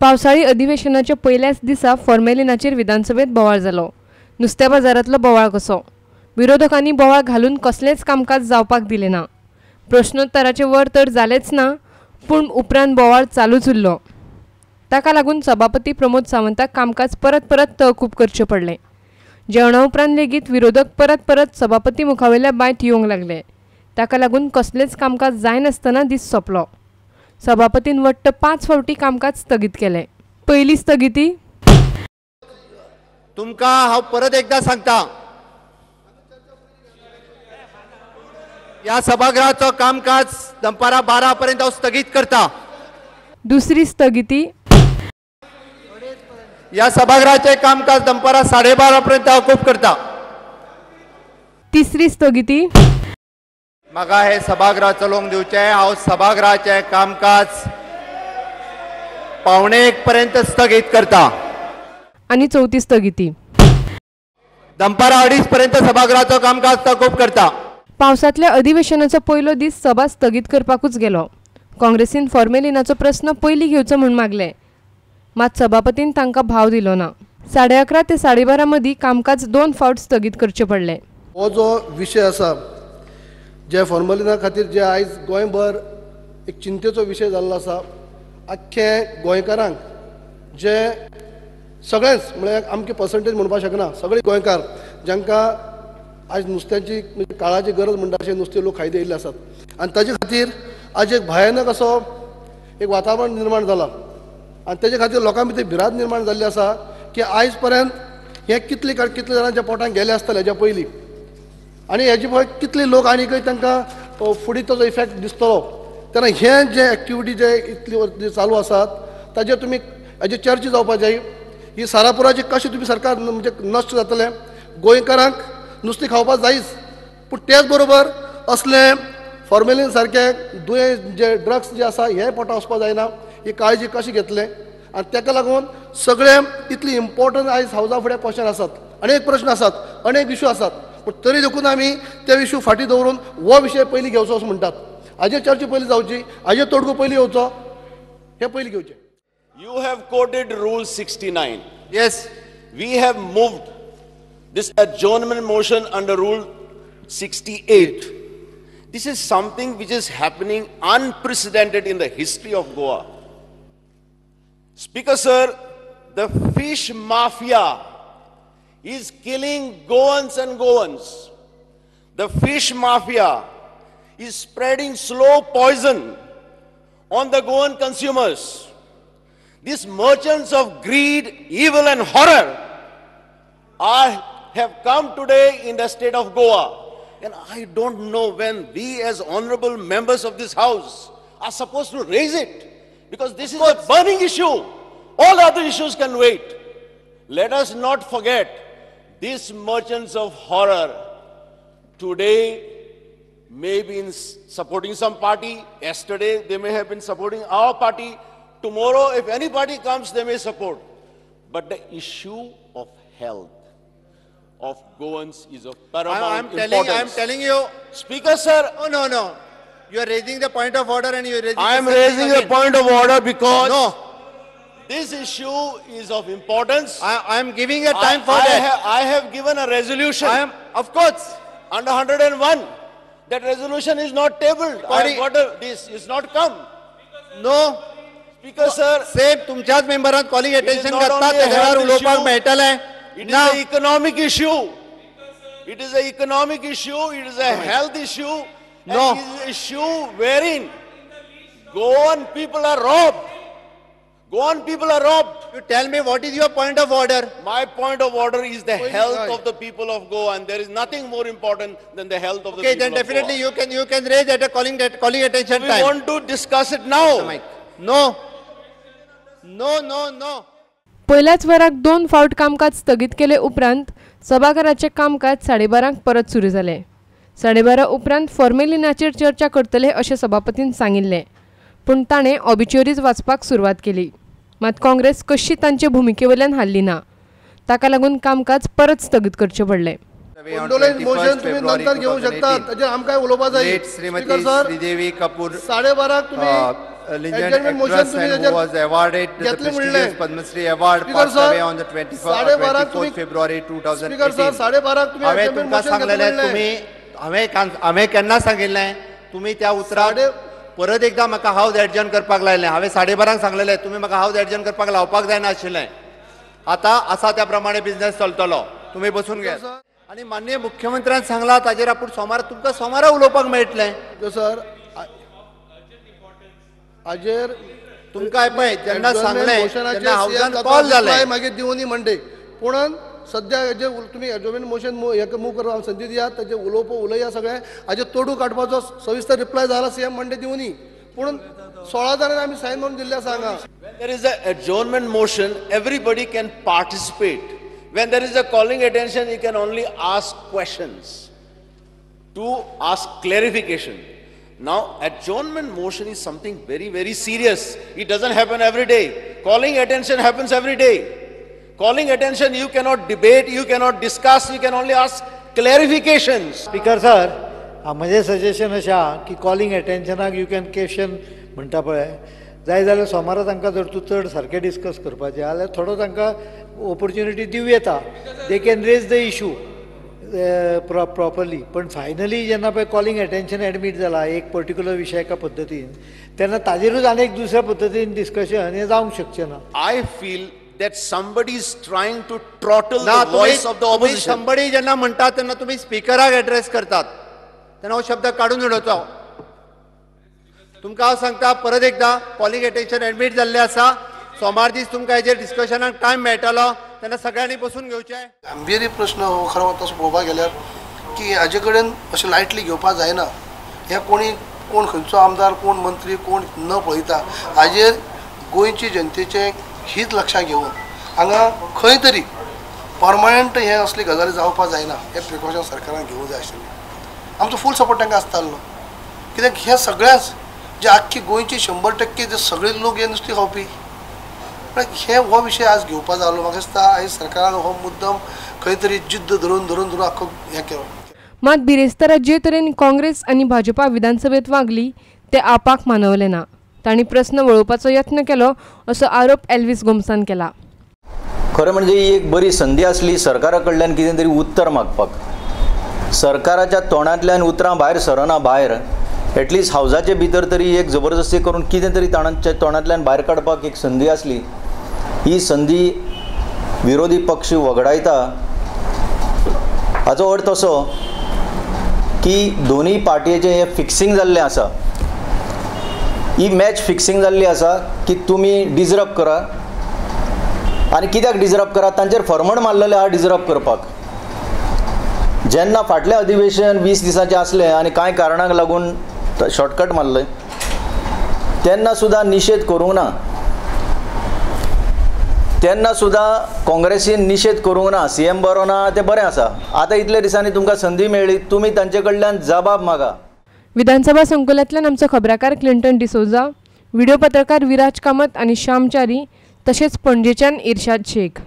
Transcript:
पावसाळी अधिवेशनाच्या पयल्याच दिसा फॉर्मेलिनाचेर विधानसभेत बोवाळ जालो. नुस्त्या बाजारांतलो बोवाळ कसो, विरोधकांनी बोवाळ घालून कसलेंच कामकाज जावपाक दिलें ना. प्रश्नोत्तराचें वर तर जालेंच ना, पूण उपरांत बोवाळ चालूच उरलो. ताका लागून सभापती प्रमोद सावंताक कामकाज परत परत तहकूब करचें पडलें. जेवणा उपरांत लेगीत विरोधक परत परत सभापती मुखावेल्या बांयत येवंक लागले. ताका लागून कसलेंच कामकाज जायनासतना दीस सोंपलो. सभापतीन वट्ट 5 फावटी कामकाज स्थगीत केलें. पयली स्थगिती तुमकां हांव परत एकदा सांगता, ह्या सभागृहाचो कामकाज दनपारां 12 पर्यंत हांव स्थगीत करता. दुसरी स्थगिती ह्या सभागृहाचें कामकाज दनपारां 12:30 पर्यंत तहकूब करता. तिसरी स्थगिती म्हाका हे सभागृह चलोवंक दिवचें. हांव सभागृहाचें कामकाज 12:45 पर्यंत स्थगीत करता. आनी चवथी स्थगिती दनपारां 2:30 पर्यंत सभागृहाचो कामकाज तहकूब करता. पावसांतल्या अधिवेशनाचो पयलो दीस सभा स्थगीत करपाकूच गेलो. काँग्रेसीन फॉर्मेलिनाचो प्रस्न पयलीं घेवचो म्हूण मागलें, मात सभापतीन तांकां भाव दिलो ना. 11:30 ते 12:30 मदीं कामकाज 2 फावट स्थगीत करचें पडलें. हो जो विशय आसा जे फॉर्मेलिना खातीर जे आयज गोंयभर एक चिंतेचो विशय जाल्लो आसा, आख्खे गोंयकारांक जे सगळेच म्हळ्यार आमचे पर्संटेज म्हणपाक शकना, सगळे गोंयकार जांकां आयज नुस्त्याची म्हणजे काळाची गरज म्हणटा अशें नुस्तें लोक खायत येयल्ले आसात आनी ताजे खातीर आज एक भयानक असो एक वातावरण निर्माण जाला आनी तेजे खातीर लोकां भितर भिरांत निर्माण जाल्ली आसा की आयज पर्यंत हें कितले कितले जाणांच्या पोटांत गेले आसतले हेज्या पयलीं आनी हेजे पळय कितले लोक आनीकय तांकां फुडें ताजो इफेक्ट दिसतलो. तेन्ना हें जे एक्टिविटी जे इतली चालू आसात ताजेर तुमी हेजे चर्चा जावपाक जाय. ही सारापुराची कशें तुमी सरकार म्हणजे नश्ट जातलें, गोंयकारांक नुस्तें खावपाक जायच, पूण तेच बरोबर असलें फॉर्मेलीन सारकें दुयेंस जे ड्रग्स जे आसा हे पोटा वचपाक जायना, ही काळजी कशी घेतले आनी ताका लागून सगळें इतली इम्पॉर्टंट आयज हावजा फुडें क्वेश्चन आसात, अनेक प्रश्न आसात, अनेक इशू आसात, पूण तरी देखून आमी ते इशू फाटीं दवरून हो विशय पयलीं घेवचो असो म्हणटात. हाजेर चर्चा पयलीं जावची, हाजेर तोडगो पयलीं येवचो, हें पयलीं घेवचें. You have quoted Rule 69. Yes. We have moved this adjournment motion under Rule 68. This is something which is happening unprecedented in the history of Goa. Speaker sir, the fish mafia is killing Goans and Goans. The fish mafia is spreading slow poison on the Goan consumers. These merchants of greed, evil and horror have come today in the state of Goa. And I don't know when we as honorable members of this house are supposed to raise it, because this is a burning issue. All other issues can wait. Let us not forget, these merchants of horror today may be in supporting some party. Yesterday they may have been supporting our party. Tomorrow, if any party comes, they may support. But the issue of health of Goans is of paramount importance. I am telling you. Speaker sir. Oh, no, no. You are raising the point of order and you are raising. I am raising the point of order because no. This issue is of importance. I am giving a time for that. I have given a resolution. I am, of course. Under 101. That resolution is not tabled. I have got this is not come. No. Speaker sir. Same, तुमच्याच मेंबरान calling attention करता तेज्या उलोवपाक मेळटलें. It is an economic issue. It is an economic issue. It is a health issue. No. And it is an issue wherein Goan people are robbed. Goan people are robbed. You tell me what is your point of order? My point of order is the health of the people of Goa, and there is nothing more important than the health of the people. Okay, then definitely of Goa. you can raise at a calling attention we time. We want to discuss it now. No. No, no, no. पयल्याच वराक 2 फावट कामकाज स्थगीत केले उपरांत सभाघराचें कामकाज 12:30 परत सुरू जालें. 12:30 उपरांत फॉर्मेलिनाचेर चर्चा करतले अशें सभापतीन सांगिल्लें, पूण ताणें ऑबिच्युअरीज वाचपाक सुरवात केली. मात काँग्रेस कशी तांचे भुमिके वयल्यान हाल्ली ना, ताका लागून कामकाज परत स्थगीत करचें पडलें. मोशन तुम्ही नंतर घेऊ शकता, ताजेर आमकां उलोवपाक जाय. श्रीमती श्रीदेवी कपूर 12:30 तुम्ही legend actress and who was awarded the prestigious Padma Shri award passed away on the 24th February 2018. हांवें तुमकां सांगलेलें, तुमी हांवें केन्ना सांगिल्लें तुमी त्या उतराक परत एकदां म्हाका हावज एडजर्न करपाक लायलें. हांवें 12:30 सांगलेलें तुमी म्हाका हावज एडजर्न करपाक लावपाक जायना आशिल्लें. आतां आसा त्या प्रमाणे बिजनेस चलतलो, तुमी बसून घेयात. आनी माननीय मुख्यमंत्र्यान सांगला ताजेर आपूण सोमार तुमकां सोमारा उलोवपाक मेळटलें. सर हाजेर तुमकां पळय जेन्ना सांगलें तेन्ना हावजान कॉल जालें मागीर दिवनी मंडे, पूण सद्या हेजे तुमी एडजॉर्नमेंट मोशन हेका मूव करपाक संदी दियात, ताजें उलोवप उलया सगळें हाजेर तोडू काडपाचो सविस्तर रिप्लाय जाला सीएम मंडे दिवनी, पूण 16 जाणांनी आमी सायन मारून दिल्ले आसा हांगा. When there is an adjournment motion, everybody can participate. When there is a calling attention, you can only ask questions to ask clarification. Now, adjournment motion is something very, very serious. It doesn't happen every day. Calling attention happens every day. Calling attention, you cannot debate, you cannot discuss, you can only ask clarifications. Speaker sir, म्हजें suggestion अशें आहा की calling अटेन्शनाक you can question म्हणटा पळय, जाय जाल्यार सोमारा तांकां जर तूं चड सारकें डिस्कस करपाचें जाल्यार थोडो तांकां ऑपोर्च्युनिटी दिवं येता. They can raise the issue properly. पण फायनली जेन्ना पळय कॉलिंग अटेन्शन एडमीट जाला एक पर्टिक्युलर विशय एका पद्दतीन, तेन्ना ताजेरूच आनी एक दुसऱ्या पद्दतीन डिस्कशन हें जावंक शकचें ना. I feel that somebody is trying to throttle the voice of the opposition. Somebody जेन्ना म्हणटात तेन्ना तुमी स्पिकराक एड्रेस करतात, तेन्ना हो शब्द काडून उडोवचो. तुमकां हांव सांगता परत एकदां, कॉलिंग अटेन्शन एडमीट जाल्लें आसा. सोमार दीस तुमकां हेजेर डिस्कशनाक टायम मेळटलो, तेन्ना सगळ्यांनी बसून घेवचें. गंभीर प्रश्न हो खरो तसो पळोवपाक गेल्यार की हाजे कडेन अशें लायटली घेवपाक जायना. हें कोणी कोण खंयचो आमदार कोण मंत्री कोण न पळयता हाजेर गोंयची जनतेचें हीत लक्षांत घेवन हांगा खंय तरी परमनंट हे असली गजाली जावपाक जायना हें प्रिकॉशन सरकारान घेवंक जाय आशिल्लें. आमचो फूल सपोर्ट तांकां आसतालो, कित्याक हे सगळ्याच जे आख्खी गोंयची 100% जे सगळे लोक हे नुस्तें खावपी, हे हो विशय आज घेवपा जालो. म्हाका दिसता आयज सरकारान हो मुद्दम खंय तरी जिद्द धरून धरून धरून आख्खो हें केलो. मात बिरेस्तारा जे तरेन काँग्रेस आनी भाजपा विधानसभेत वागली ते आपाक मानवलें ना. तांणी प्रस्न वळोवपाचो यत्न केलो असो आरोप एल्विस गोम्सान केला. खरें म्हणजे ही एक बरी संदी आसली सरकारा कडल्यान कितें तरी उत्तर मागपाक. सरकाराच्या तोंडांतल्यान उतरां भायर सरना भायर, एटलिस्ट हावजाचे भितर तरी एक जबरदस्ती करून कितें तरी तांच्या तोंडांतल्यान भायर काडपाक एक संदी आसली. ही संदी विरोधी पक्ष वगडायता हाचो अर्थ असो की दोनूय पार्टयेचें हें फिक्सिंग जाल्लें आसा. ही मॅच फिक्सिंग जाल्ली आसा की तुमी डिजर्व करा आनी कित्याक डिजर्व करा, तांचेर फरमण मारलेलें आहा डिजर्व करपाक. जेन्ना फाटलें अधिवेशन 20 दिसांचें आसलें आनी कांय कारणांक लागून शॉर्टकट मारलें तेन्ना सुद्दां निशेध करूंक ना, तेन्ना सुद्दां काँग्रेसीन निशेध करूंक ना. सी एम बरो ना तें बरें आसा, आतां इतले दिसांनी तुमकां संदी मेळ्ळी, तुमी तांचे कडल्यान जबाब मागा. विधानसभा संकुलांतल्यान आमचो खबराकार क्लिंटन डिसोजा, व्हिडिओ पत्रकार विराज कामत आनी श्याम च्यारी, तशेंच पणजेच्यान इर्शाद शेख.